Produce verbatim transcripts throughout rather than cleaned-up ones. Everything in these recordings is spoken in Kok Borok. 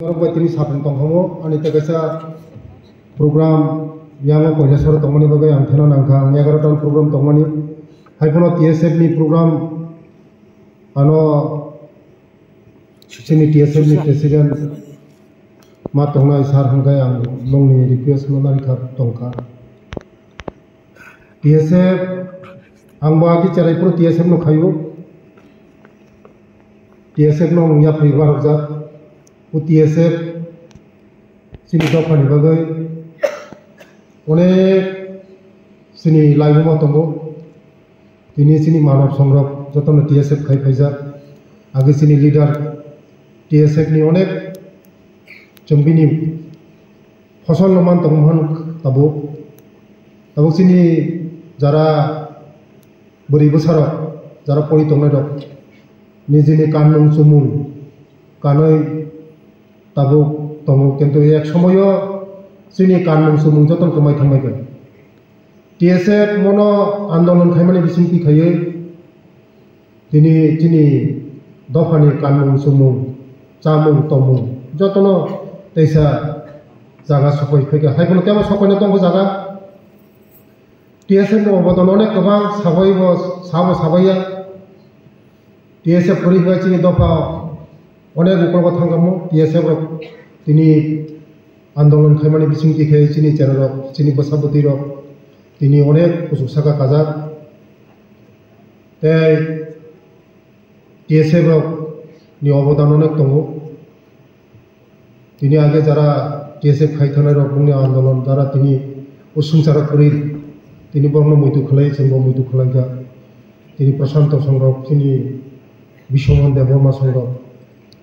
Norok bai tini sapung tongkhamu, ani tei kaisa program yango Kailasoro tongmani bagwi ang thana nangkha, ang egaroh ta program tongmani. Haiphano T S F ni program ano chini T S F ni president ma tongnai sir hwnkhe ang nongni request no narikha tongkha. T S F, ang bo agi cherai phuru T S F no khaio. T S F no wng yapri barokjak. O T S F chini dophani bagwi onek chini laibuma tongo. Tini chini manav songrok jotono T S F khai phaijak. Agi chini leader T S F ni onek chwng bini Phosol no man tongmani tabuk. Tabuk chini jara bwrwi bwsarok, jara pori tongnai rok, nijini kanmung chumung kanwi tabuk tongo, kintu ek somoyo chini kanmung chumung jotono kwmai thangmaikan. T S F mono andolon khaimani bisingtwi khaiwi tini chini dophani kanmung chumung, chamung tomung jotono teisa jaga sokoi phaikha. Haiphano tebo sokoina tongo jaga. T S F ni obodan onek kwbang sabai bo sabo sabaiya. T S F kwrwi hwnkhe chini dopha onek ukologo thangkhamu. T S F rok tini andolon khaimani bisingtwi khe chini cherarok, chini bwsa bwtwirok tini onek kuchuk saka kajak. Tei T S F rok ni obodan onek tongo. Tini age jara T S F khai thanai rok bongni andolon jara tini o swngcharo kwrwi tini borokno muitu khlai chwngbo muitu khlai kha. Tini Prashanto songrok chini Biswamon Debbarma songrok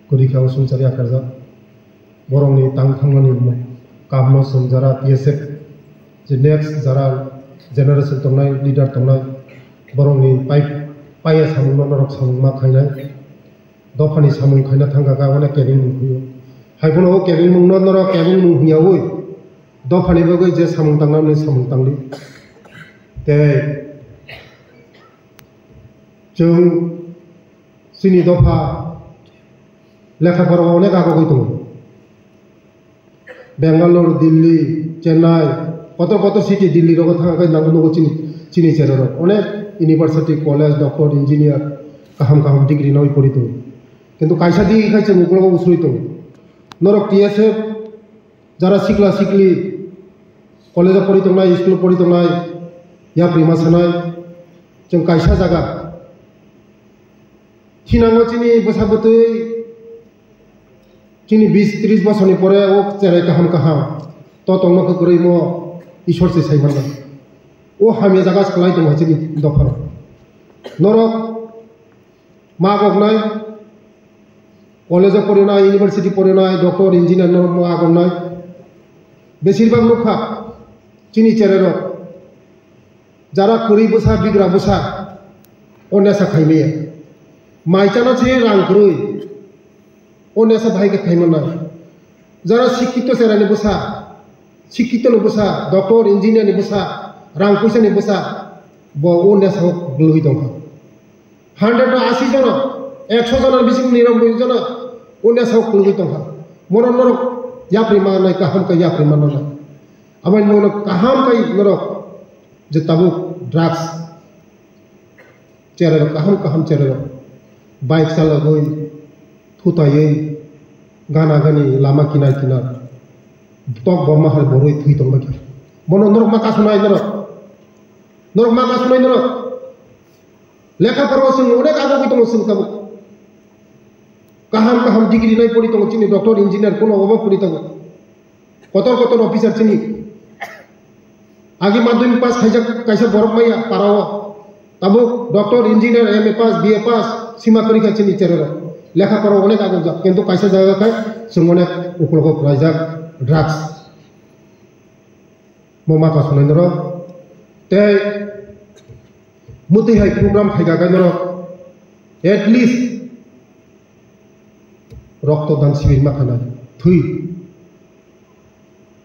kwrwi kha o swngchar yakarjak. Borokni tang thangmani mo-, kaham no chwng jara T S F je next jara generation tongnai, leader tongnai, borokni pai, paiya samung no norok samung ma khainai. Dophani samung khaina thangkha khe abono kebengmung hwnwi. Haiphano o kebengmung no norok kebengmung hwnyawi dophani bagwi je samung tangnani samung tangdi. Tei chwng chini dopha lekha pora onek agogwi tongo. Bangalore, Delhi, Chennai, kotor kotor city, Delhi rogo thangkhe nango nugo chini, chini cherarok. Onek university, college, doctor, engineer, kaham kaham degree nai pori tongo. Kintu kaisa dige khai chwng ukologo usui tongo. Norok T S F, jara sikla sikli, college o pori tongnai, school o pori tongnai, yapri ma sanai, chwng kaisa jaga. Thinango chini bwsa bwtwi, chini bis tris bosorni pore o cherai kaham kaham to tongma khe kwrwi mo Ishwar se sai mano. O hamya jaga se kwlai tongo chini dophano. Norok ma goknai, college o porinai, university porinai, doctor, engineer norok ma goknai. Besir bak nukha chini chererok. Jara kwrwi bwsa, bigra bwsa, o nesa khaimaya. Mai chana se rang kwrwi, o nesa bahai khe khaima nai. Jara sikkito cherani bwsa, sikkito ni bwsa, doctor, engineer ni bwsa, rang puisa ni bwsa, bo o nesa o gwlwi tongkha. Hundred no asi jona, ekso jona bising nirambai jona, o nesa o kwlwi tongkha. Mono norok yapri ma nai, kaham khe yapri ma nai. Aboni ulo kaham khai norok je tabuk drugs chererok, kaham kaham chererok bike chalogwi, thutaiwi, gana gani lama kinar kinar tok borma hai borwi thwi tongma khe. Bono norok ma kasunai norok, norok ma kasunai norok. Lekha pora chwng onek agogwi tongo chwng tabuk. Kaham kaham degree nai pori tongo chini doctor, engineer, kuno obo pori tongo. Kotor kotor officer chini. Agi madhyamik pass khaijak kaisa borok maya parao. Tabuk doctor, engineer, M A pass, B A pass, sima kwrwi kha chini cherero. Lekha pora onek agojak, kintu kaisa jaga khai chwng onek ukologo kwlaijak drugs. Mo ma kasunai norok. Tei mwtwi hai program phaikha khe norok at least rokto dan sibir ma khainai. Thwi.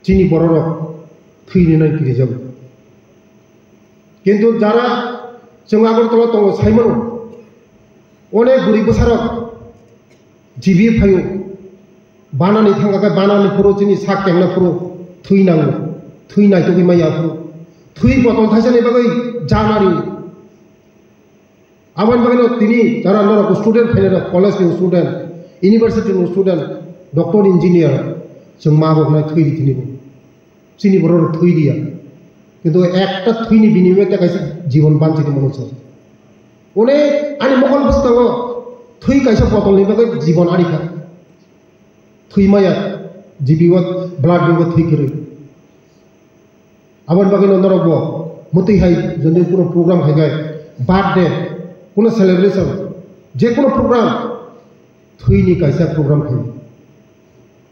Chini bororok thwi rinai kirijago. Kintu jara chwng Agartala tongo saimano, onek guri bwsarok G B phaio. Banani thangkha khe banani phuru chini sak kengna phuru thwi nango. Thwi naitugwi maya phuru. Thwi botol thaisani bagwi janari. Aboni bagwino tini jara norok student phainai rok, college ni student, university ni student, doctor, engineer, chwng ma bo hwnai thwi di tini bo. Chini borok rok thwi diya. Kintu ekta thwini binimoye tei kaisa jibon banchini mano se. One ani mokol bwskango thwi kaisa botol ni bagwi jibon ari kha. Thwi maya, G B o blood group o thwi kwrwi. Aboni bagwino norok bo mwtwi hai jodi kuno program khai khai, birthday, kuno celebration, je kuno program, thwini kaisa program khai.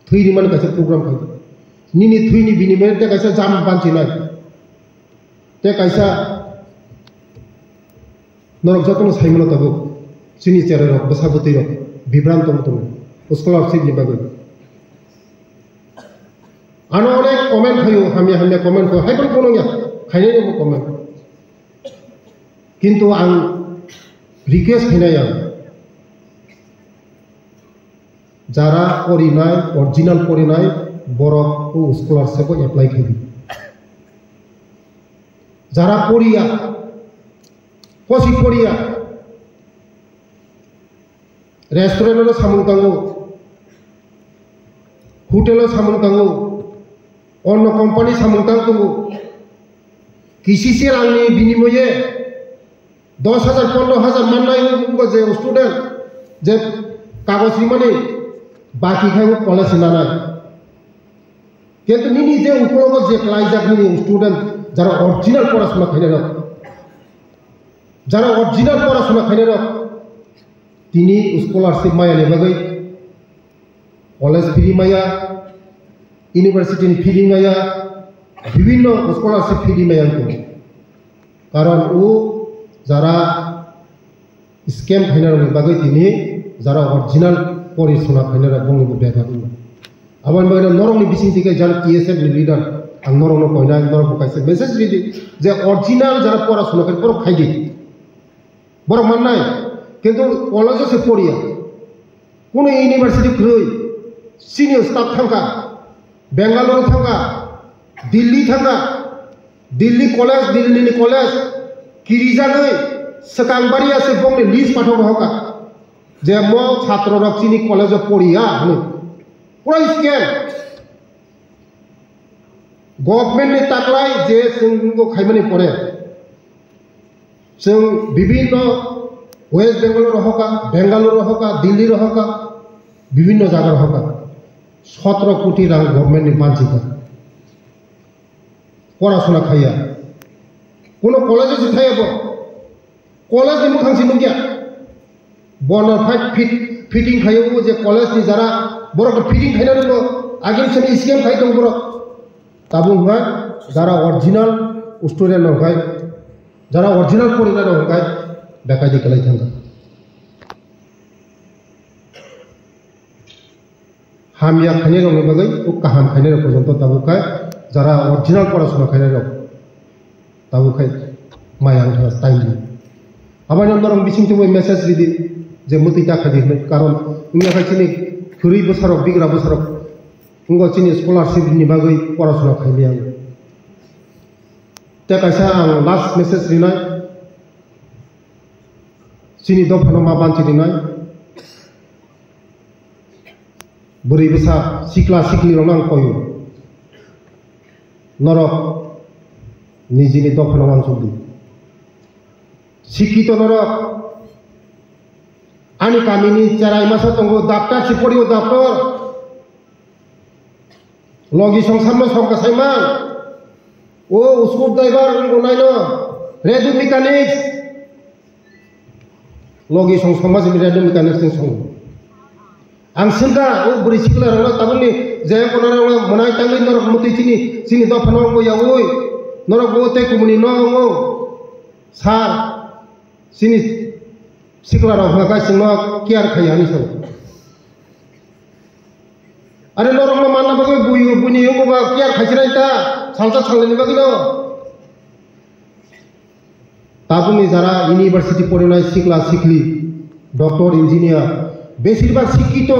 Thwi rimani kaisa program khai. Nini thwini binimoye tei kaisa jam banchinai. Tei kaisa norok jotono saimano tabuk. Chini cherai rok, bwsa bwtwi rok, bibran tong tongo. Scholarship ni bagwi. Ano onek comment khayo, hamya hamya comment khayo. Hai phano phunukya, khainai rokbo comment. Kintu ang request khainai ang. Jara porinai, original porinai, borok o scholarship o apply khaidi. Jara poriya, kosi poriya, restaurant o samung tango, hotel o samung tango, onno company samung tang tongo, kisisi rangni binimoye dos hajar, pondro hajar mannai wngkha je student, je kagoj rimani baki khai college nanai. Kintu nini je ukulogo je klaijak nini student, jara original porasona khainai rok, jara original porasona khainai rok, tini scholarship maya ni bagwi college fee maya, university ni fee maya, bibhinno scholarship fee maya wngkha. Karon o jara scam khainai rokni bagwi tini jara original pori sona khainai rok bongni bo bebak wngkha. Aboni bagwi norokni bising tike jara T S F ni leader ang norokno koinai, norok bo kaisa message ridi je original jara pora sona khai borok khaidi. Borok mannai, kintu college o se poriya. Kuno university kwrwi, senior staff thangkha, Bangalore thangkha, Delhi thangkha, Delhi college, Delhi ni college, kirijagwi swkang bariya se bongni list pathok rohorkha. Je mo chhatro rok chini college o poriya hwnwi. Pura scam. Government ni taklai je chwng bo khaimani pore, chwng bibhinno West Bengal rohorkha, Bangalore rohorkha, Delhi rohorkha, bibhinno jaga rohorkha, sotro koti rang government ni banchikha. Porasona khaiya. Kuno college o se thaiya bo. College ni mukhang se nukya. Bono phai fit-, fitting khaio je college ni jara borok fitting khaina rwgo. Agini simi scam khai tong borok. Tabuk hwnka jara original student rok khai, jara original porina rok khai bekai di kwlai thangkha. Hamya khainai rokni bagwi o kaham khainai rok porjonto tabuk khai jara original porasona khainai rok tabuk khai maya wngkha time ni. Aboni norok bising tubui message ridi je mwtwi ta khaidi hwnwi, karon wngya khai chini kwrwi bwsarok, bigra bwsarok wngkha chini scholarship ni bagwi porasona khaimaya wng. Tei kaisa ang last message rinai, chini dophano ma banchi rinai. Bwrwi bwsa sikla sikli rokno ang koyo. Norok nijini dophano uansuk di. Sikito norok, ani kamini cherai masa tongo, doctor si porio doctor. Logi song samno song kasai man. O uskup driver wngkha naino, radio mechanics. Logi song song ma simi radio mechanics ni song. Ang singka o bwrwi sikla rokno tabukni je kono rokno mwnai tangwi norok mwtwi chini, chini dophano wngwi yaui. Norok bo tei kumuni no wngo. Sir, chini sikla rok hwnka chwngno care khai ani song. Are norokno manna bagwi bui-, buini wngkha ba care khaisirani ta, salsa salnani bagwino. Tabukni jara university porinai sikla sikli, doctor, engineer, besirbag sikito.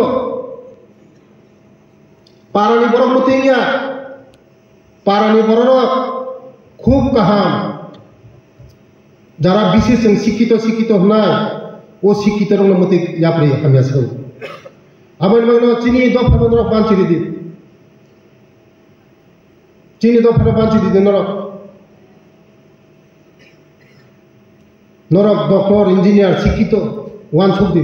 Parani borok mwtwi wngya, parani bororok khub kaham. Jara bisi chwng sikito sikito hwnai, o sikito rokno mwtwi yapri hamya se. Aboni bagwino chini dophano norok banchi ridi. Chini dophano banchi ridi norok. Norok doctor, engineer, sikito, wansuk di.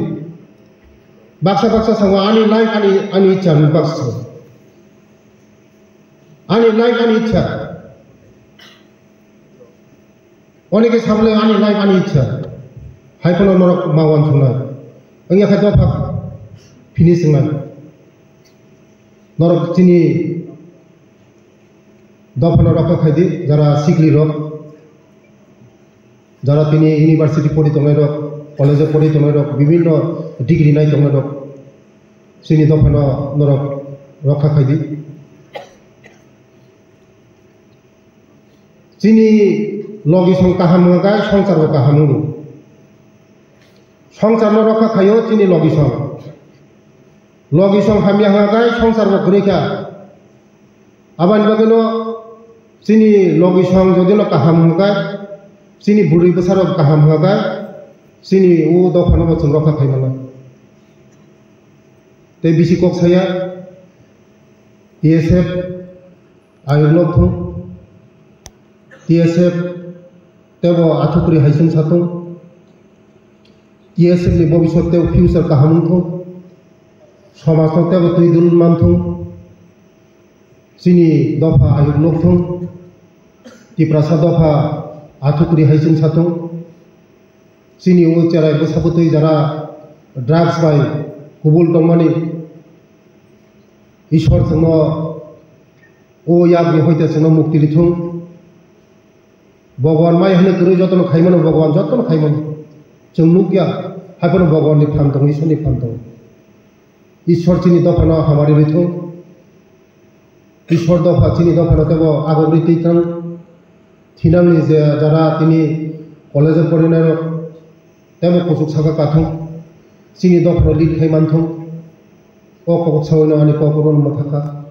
Baksa baksa sango ani life ani, ani ichha hwnwi baksa sango. Ani life ani ichha. Oneke sabole ani life ani ichha. Hai phano norok ma wansuknai. Wngya khe dopha finish wngnai. Norok chini dophano rokha khaidi, jara sikli rok, jara tini university pori tongnai rok, college pori tongnai rok, bibinno degree nai tongnai rok, chini dophano norok rokha khaidi. Chini logisong kaham wngkha, songsarbo kaham wngo. Songsarno rokha khaio chini logisong. Logisong hamya wngkha, songsarbo kwrwi kha. Aboni bagwino chini logisong jodino kaham wngkha, chini bwrwi bwsarok kaham wngkha, chini o dophano bo chwng rokha khai mano. Tei bisi kok saya, T S F ayuk lok thung, T S F tebo athukri hai chwng sa thung, T S F ni bobisot tebo future kaham wng thung, somajno tebo twi dul man thung, chini dopha ayuk lok thung, Tiprasa dopha athukri hai chwng sa thung. Chini o cherai bwsa bwtwi jara drugs bai kubul tongmani, Ishwar chwngno o yakni hoite chwngno mukti rithung. Bhagwan mai hwnwi kwrwi jotono khaimano, Bhagwan jotono khaimano. Chwng nukya, haiphano Bhagwanni phan tongo, Ishwarni phan tongo. Ishwar chini dophano hamari rithung. Ishwar dopha chini dophano tebo agogri twi thang. Thinangni je jara tini college o porinai rok tebo kuchuk saka kathung. Chini dophano lead khai manthung. O kok sawi no ani kok ron ma thaka.